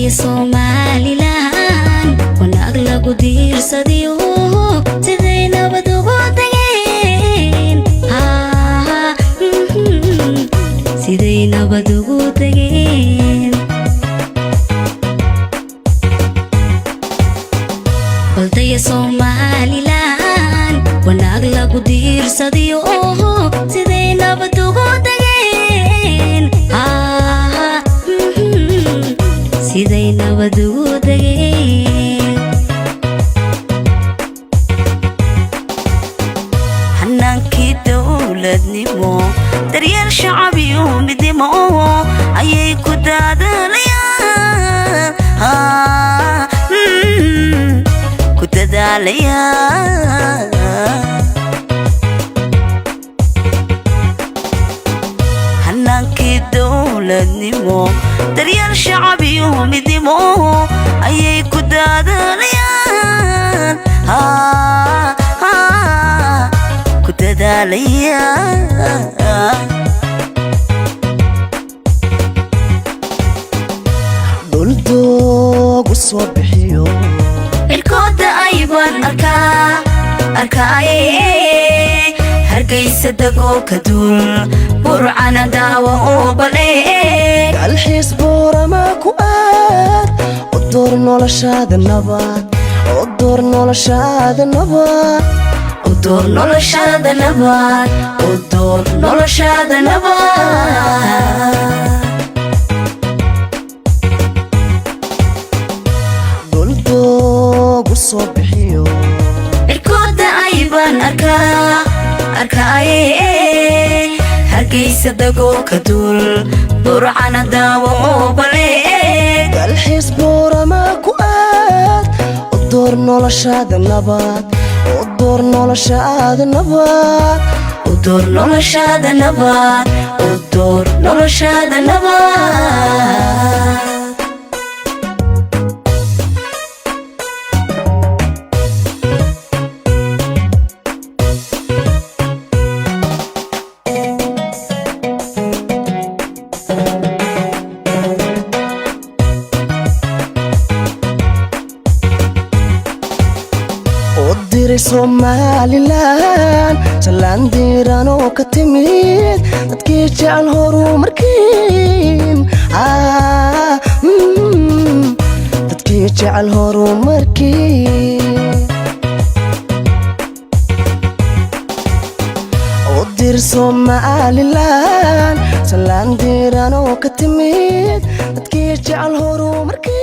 Baldaya Somaliland, wanaag lagu diirsadiyo, siday nabad ugu degeen, siday nabad ugu degeen. Baldaya Somaliland, wanaag lagu diirsadiyo, siday nabad ugu degeen, siday nabad ugu degeen. Hanaankii dowladnimo, daryeel shacab iyo midnimo ayay ku dadaalayaan, ku dadaalayaan. Hanaankii dowladnimo, daryeel shacab iyo midnimo ayay ku dadaalayaan, ku dadaalayaan. Dhuldoogu soo bixiyo. Cirkooda aybaan arkaa, arkaaye. Hargaysa dagoo ka duul, Burcana daawa oo balee. Dalxiis Boorama ku aad, u door noloshaada nabad, u door noloshaada nabad. U door noloshaada nabad, u door noloshaada nabad. Dhuldoogu soo bixiyo. Cirkooda aybaan arkaa, arkaaye. Hargaysa dagoo ka duul, Burcana daawa oo balee. Dalxiis Boorama ku aad, u door noloshaada nabad, u door noloshaada nabad. U door noloshaada nabad, u door noloshaada nabad. U diray Somalilan salaan diiran oo ka timid dadkii jecel horumarkiin, dadkii jecel horumarkiin. U dir Somalilan salaan diiran oo ka timid dadkii jecel horumarkiin.